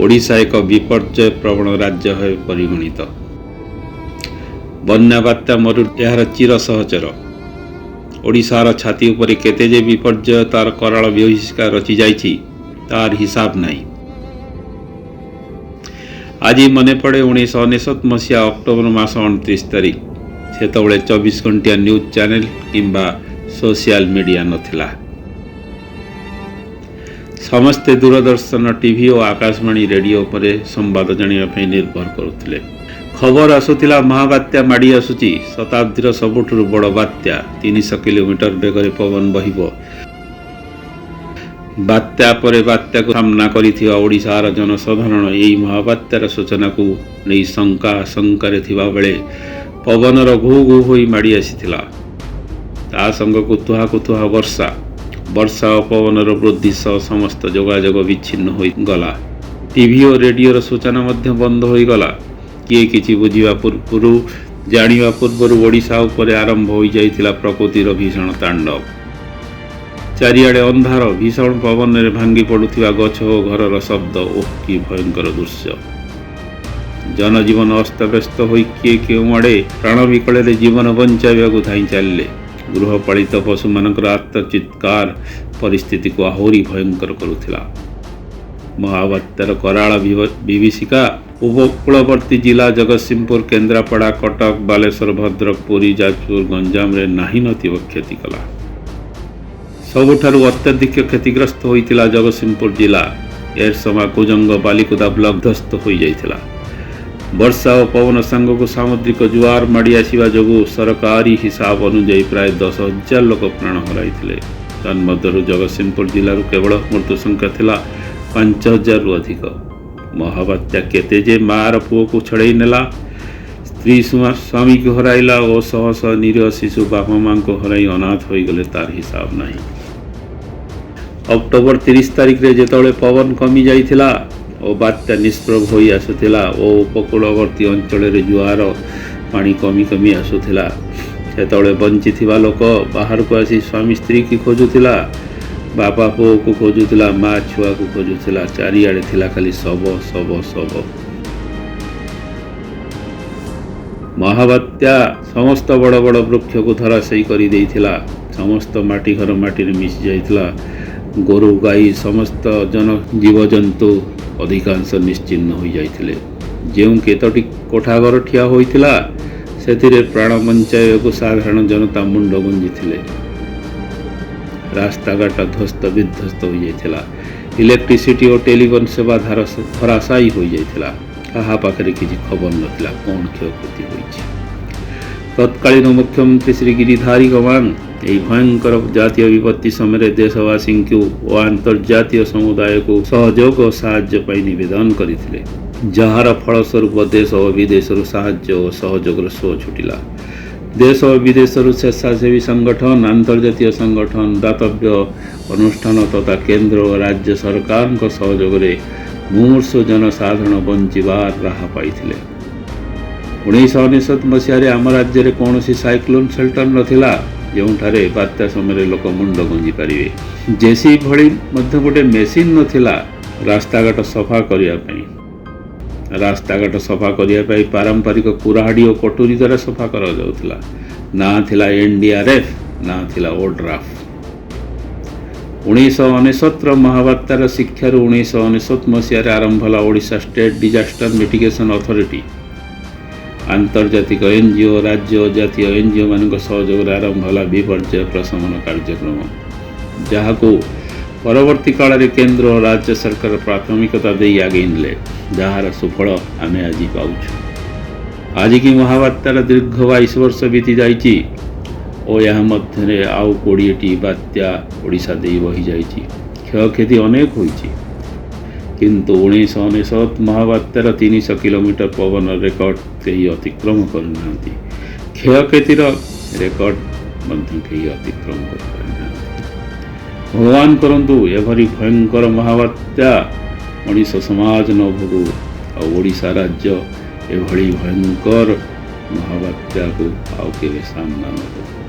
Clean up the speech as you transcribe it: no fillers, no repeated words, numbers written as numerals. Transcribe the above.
ଓଡ଼ିଶା ଏକ ବିପର୍ଯ୍ୟୟ ପ୍ରବଣ ରାଜ୍ୟ ଭାବେ ପରିଗଣିତ। ବନ୍ୟା, ବାତ୍ୟା, ମରୁଡ଼ି ଏହାର ଚିର ସହଚର। ଓଡ଼ିଶାର ଛାତି ଉପରେ କେତେ ଯେ ବିପର୍ଯ୍ୟୟ ତାର କରାଳ ବିଭୀଷିକା ରଚିଯାଇଛି, ତାର ହିସାବ ନାହିଁ। ଆଜି ମନେ ପଡ଼େ 1999 ମସିହା ଅକ୍ଟୋବର ମାସ 29 ତାରିଖ। ସେତେବେଳେ 24 ଘଣ୍ଟିଆ ନ୍ୟୁଜ୍ ଚ୍ୟାନେଲ କିମ୍ବା ସୋସିଆଲ ମିଡ଼ିଆ ନଥିଲା। ସମସ୍ତେ ଦୂରଦର୍ଶନ, ଟିଭି ଓ ଆକାଶବାଣୀ ରେଡ଼ିଓ ଉପରେ ସମ୍ବାଦ ଜାଣିବା ପାଇଁ ନିର୍ଭର କରୁଥିଲେ। ଖବର ଆସୁଥିଲା, ମହାବାତ୍ୟା ମାଡ଼ି ଆସୁଛି, ଶତାବ୍ଦୀର ସବୁଠାରୁ ବଡ଼ ବାତ୍ୟା, 300 କିଲୋମିଟର ବେଗରେ ପବନ ବହିବ। ବାତ୍ୟା ପରେ ବାତ୍ୟାକୁ ସାମ୍ନା କରିଥିବା ଓଡ଼ିଶାର ଜନସାଧାରଣ ଏହି ମହାବାତ୍ୟାର ସୂଚନାକୁ ନେଇ ଶଙ୍କା ଆଶଙ୍କାରେ ଥିବାବେଳେ ପବନର ଘୁ ଘୁ ହୋଇ ମାଡ଼ି ଆସିଥିଲା। ତା ସାଙ୍ଗକୁ ତୁହାକୁ ତୁହା ବର୍ଷା। ବର୍ଷା ଓ ପବନର ବୃଦ୍ଧି ସହ ସମସ୍ତ ଯୋଗାଯୋଗ ବିଚ୍ଛିନ୍ନ ହୋଇଗଲା। ଟିଭି ଓ ରେଡ଼ିଓର ସୂଚନା ମଧ୍ୟ ବନ୍ଦ ହୋଇଗଲା। କିଏ କିଛି ବୁଝିବା ପୂର୍ବରୁ, ଜାଣିବା ପୂର୍ବରୁ ଓଡ଼ିଶା ଉପରେ ଆରମ୍ଭ ହୋଇଯାଇଥିଲା ପ୍ରକୃତିର ଭୀଷଣ ତାଣ୍ଡବ। ଚାରିଆଡ଼େ ଅନ୍ଧାର, ଭୀଷଣ ପବନରେ ଭାଙ୍ଗି ପଡ଼ୁଥିବା ଗଛ ଓ ଘରର ଶବ୍ଦ। ଓଃ, କି ଭୟଙ୍କର ଦୃଶ୍ୟ! ଜନଜୀବନ ଅସ୍ତବ୍ୟସ୍ତ ହୋଇ କିଏ କେଉଁଆଡ଼େ ପ୍ରାଣ ବିକଳରେ ଜୀବନ ବଞ୍ଚାଇବାକୁ ଧାଇଁ ଚାଲିଲେ। ଗୃହପାଳିତ ପଶୁମାନଙ୍କର ଆର୍ତ୍ତଚିତ୍କାର ପରିସ୍ଥିତିକୁ ଆହୁରି ଭୟଙ୍କର କରୁଥିଲା। ମହାବାତ୍ୟାର କରାଳ ବିଭୀଷିକା ଉପକୂଳବର୍ତ୍ତୀ ଜିଲ୍ଲା ଜଗତସିଂହପୁର, କେନ୍ଦ୍ରାପଡ଼ା, କଟକ, ବାଲେଶ୍ୱର, ଭଦ୍ରକ, ପୁରୀ, ଯାଜପୁର, ଗଞ୍ଜାମରେ ନାହିଁ ନଥିବ କ୍ଷତି କଲା। ସବୁଠାରୁ ଅତ୍ୟଧିକ କ୍ଷତିଗ୍ରସ୍ତ ହୋଇଥିଲା ଜଗତସିଂହପୁର ଜିଲ୍ଲା। ଏରସମା, କୁଜଙ୍ଗ, ବାଲିକୁଦା ବ୍ଲକ ଧ୍ୱସ୍ତ ହୋଇଯାଇଥିଲା। ବର୍ଷା ଓ ପବନ ସାଙ୍ଗକୁ ସାମୁଦ୍ରିକ ଜୁଆର ମାଡ଼ି ଆସିବା ଯୋଗୁଁ ସରକାରୀ ହିସାବ ଅନୁଯାୟୀ ପ୍ରାୟ 10,000 ଲୋକ ପ୍ରାଣ ହରାଇଥିଲେ। ତନ୍ମଧ୍ୟରୁ ଜଗତସିଂହପୁର ଜିଲ୍ଲାରୁ କେବଳ ମୃତ୍ୟୁ ସଂଖ୍ୟା ଥିଲା 5,000ରୁ ଅଧିକ। ମହାବାତ୍ୟା କେତେ ଯେ ମାଆର ପୁଅକୁ ଛଡ଼େଇ ନେଲା, ସ୍ତ୍ରୀ ସ୍ୱାମୀକୁ ହରାଇଲା ଓ ଶହ ଶହ ନିରୀହ ଶିଶୁ ବାପା ମାଆଙ୍କୁ ହରାଇ ଅନାଥ ହୋଇଗଲେ, ତାର ହିସାବ ନାହିଁ। ଅକ୍ଟୋବର 30 ତାରିଖରେ ଯେତେବେଳେ ପବନ କମି ଯାଇଥିଲା ଓ ବାତ୍ୟା ନିଷ୍ପ୍ରଭ ହୋଇ ଆସୁଥିଲା ଓ ଉପକୂଳବର୍ତ୍ତୀ ଅଞ୍ଚଳରେ ଜୁଆର ପାଣି କମି କମି ଆସୁଥିଲା, ସେତେବେଳେ ବଞ୍ଚିଥିବା ଲୋକ ବାହାରକୁ ଆସି ସ୍ୱାମୀ ସ୍ତ୍ରୀକି ଖୋଜୁଥିଲା, ବାପା ପୁଅକୁ ଖୋଜୁଥିଲା, ମା ଛୁଆକୁ ଖୋଜୁଥିଲା। ଚାରିଆଡ଼େ ଥିଲା ଖାଲି ଶବ, ଶବ, ଶବ। ମହାବାତ୍ୟା ସମସ୍ତ ବଡ଼ ବଡ଼ ବୃକ୍ଷକୁ ଧରାଶୟୀ କରିଦେଇଥିଲା। ସମସ୍ତ ମାଟି ଘର ମାଟିରେ ମିଶି ଯାଇଥିଲା। ଗୋରୁ ଗାଈ, ସମସ୍ତ ଜନ ଜୀବଜନ୍ତୁ ଅଧିକାଂଶ ନିଶ୍ଚିହ୍ନ ହୋଇଯାଇଥିଲେ। ଯେଉଁ କେତୋଟି କୋଠାଘର ଠିଆ ହୋଇଥିଲା, ସେଥିରେ ପ୍ରାଣ ବଞ୍ଚାଇବାକୁ ସାଧାରଣ ଜନତା ମୁଣ୍ଡ ଗୁଞ୍ଜିଥିଲେ। ରାସ୍ତାଘାଟ ଧ୍ୱସ୍ତ ବିଧ୍ୱସ୍ତ ହୋଇଯାଇଥିଲା। ଇଲେକ୍ଟ୍ରିସିଟି ଓ ଟେଲିଫୋନ୍ ସେବା ଧରାଶାୟୀ ହୋଇଯାଇଥିଲା। କାହା ପାଖରେ କିଛି ଖବର ନଥିଲା କ'ଣ କ୍ଷୟକ୍ଷତି ହୋଇଛି। ତତ୍କାଳୀନ ମୁଖ୍ୟମନ୍ତ୍ରୀ ଶ୍ରୀ ଗିରିଧାରୀ ଗମାଙ୍ଗ ଏହି ଭୟଙ୍କର ଜାତୀୟ ବିପତ୍ତି ସମୟରେ ଦେଶବାସୀଙ୍କୁ ଓ ଆନ୍ତର୍ଜାତୀୟ ସମୁଦାୟକୁ ସହଯୋଗ ଓ ସାହାଯ୍ୟ ପାଇଁ ନିବେଦନ କରିଥିଲେ, ଯାହାର ଫଳସ୍ୱରୂପ ଦେଶ ଓ ବିଦେଶରୁ ସାହାଯ୍ୟ ଓ ସହଯୋଗର ସୁଅ ଛୁଟିଲା। ଦେଶ ଓ ବିଦେଶରୁ ସ୍ୱେଚ୍ଛାସେବୀ ସଂଗଠନ, ଆନ୍ତର୍ଜାତୀୟ ସଂଗଠନ, ଦାତବ୍ୟ ଅନୁଷ୍ଠାନ ତଥା କେନ୍ଦ୍ର ଓ ରାଜ୍ୟ ସରକାରଙ୍କ ସହଯୋଗରେ ମୁମୂର୍ଷୁ ଜନସାଧାରଣ ବଞ୍ଚିବାର ରାହା ପାଇଥିଲେ। 1999 ମସିହାରେ ଆମ ରାଜ୍ୟରେ କୌଣସି ସାଇକ୍ଲୋନ୍ ସେଲ୍ଟର ନଥିଲା, ଯେଉଁଠାରେ ବାତ୍ୟା ସମୟରେ ଲୋକ ମୁଣ୍ଡ ଗୁଞ୍ଜି ପାରିବେ। ଜେସିବି ଭଳି ମଧ୍ୟ ଗୋଟେ ମେସିନ୍ ନଥିଲା ରାସ୍ତାଘାଟ ସଫା କରିବା ପାଇଁ। ରାସ୍ତାଘାଟ ସଫା କରିବା ପାଇଁ ପାରମ୍ପରିକ କୁରାଢ଼ୀ ଓ କଟୁରୀ ଦ୍ୱାରା ସଫା କରାଯାଉଥିଲା। ନା ଥିଲା ଏନ୍ଡିଆର୍ଏଫ୍, ନା ଥିଲା ଓଡ୍ରାଫ୍। 1999ର ମହାବାତ୍ୟାର ଶିକ୍ଷାରୁ 1999 ମସିହାରେ ଆରମ୍ଭ ହେଲା Odisha state disaster mitigation authority. ଆନ୍ତର୍ଜାତିକ ଏନ୍ଜିଓ, ରାଜ୍ୟ ଓ ଜାତୀୟ ଏନ୍ଜିଓମାନଙ୍କ ସହଯୋଗରେ ଆରମ୍ଭ ହେଲା ବିପର୍ଯ୍ୟୟ ପ୍ରଶମନ କାର୍ଯ୍ୟକ୍ରମ, ଯାହାକୁ ପରବର୍ତ୍ତୀ କାଳରେ କେନ୍ଦ୍ର ଓ ରାଜ୍ୟ ସରକାର ପ୍ରାଥମିକତା ଦେଇ ଆଗେଇ ନେଲେ, ଯାହାର ସୁଫଳ ଆମେ ଆଜି ପାଉଛୁ। ଆଜିକି ମହାବାତ୍ୟାର ଦୀର୍ଘ 22 ବର୍ଷ ବିତି ଯାଇଛି ଓ ଏହା ମଧ୍ୟରେ ଆଉ 20ଟି ବାତ୍ୟା ଓଡ଼ିଶା ଦେଇ ବହିଯାଇଛି। କ୍ଷୟକ୍ଷତି ଅନେକ ହୋଇଛି, କିନ୍ତୁ 1999 ମହାବାତ୍ୟାର 300 କିଲୋମିଟର ପବନ ରେକର୍ଡ କେହି ଅତିକ୍ରମ କରିନାହାନ୍ତି। କ୍ଷୟକ୍ଷତିର ରେକର୍ଡ ମଧ୍ୟ କେହି ଅତିକ୍ରମ କରିପାରିନାହାନ୍ତି। ଭଗବାନ କରନ୍ତୁ ଏଭଳି ଭୟଙ୍କର ମହାବାତ୍ୟା ମଣିଷ ସମାଜ ନ ଭୋଗୁ ଆଉ ଓଡ଼ିଶା ରାଜ୍ୟ ଏଭଳି ଭୟଙ୍କର ମହାବାତ୍ୟାକୁ ଆଉ କେବେ ସାମ୍ନା ନ କରୁ।